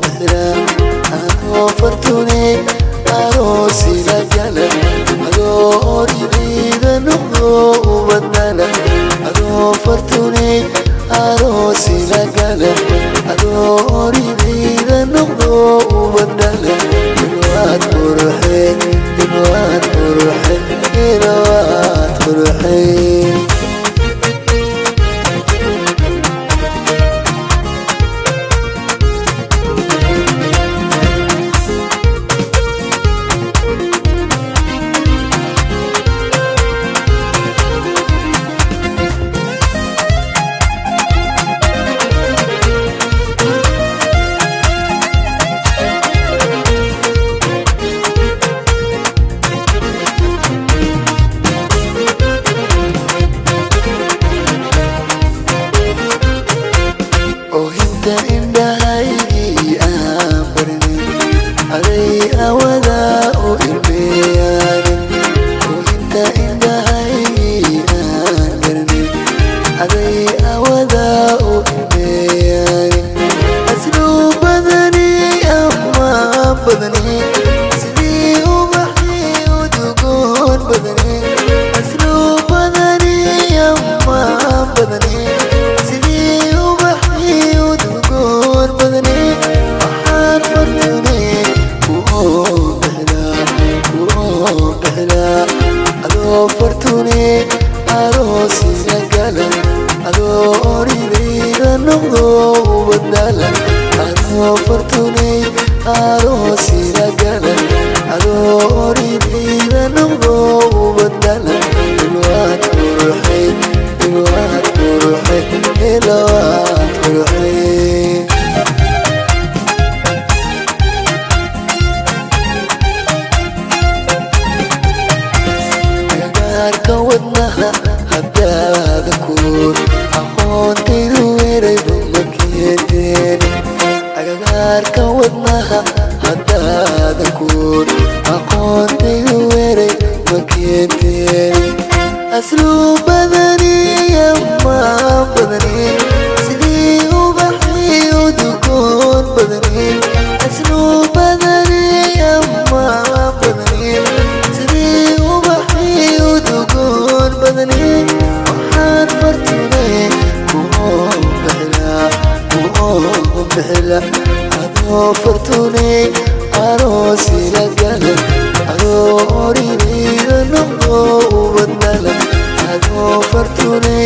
Bixilaa adoo fartune aroosila gala, adoo oridayda noqdo ubadnala, adoo fartune aroosila gala, adoo oridayda noqdo ubadnala. Ilwaad quruxe, ilwaad quruxe, ilwaad quruxe. Oohinta indhahaygii aan barnin aday awadaa u ilmeeyaanin. Oohinta indhahaygii aan barnin aday awadaa u ilmeeyaanin. Asluub badani, ammaan badani, sidii ubaxii udugoon badani. Asluub badani, ammaan badani, sidii ubaxii udugoon badani. Waxaan fartune ku bixilaa, ku bixilaa adoo fartune aroosila gala, adoo oridayda noqdo ubadnala, adoo fartune aroosila gala, adoo oridayda noqdo ubadnala. Ilwaad quruxe, ilwaad quruxe, ilwaad quruxe. Agagaarka wadnaha haddaada kuur aqoontaydu erayba ma keenteen. Agagaarka wadnaha haddaada kuur aqoontaydu eray ma keenteen. Asluub badani, ammaan badani, sidii ubaxii udugoon badani. Asluub badani, ammaan badani, sidii ubaxii udugoon badani. Waxaan fartune ku bixilaa, ku bixila adoo fartune aroosila gala, adoo oridayda noqdo ubadnala, adoo fartune.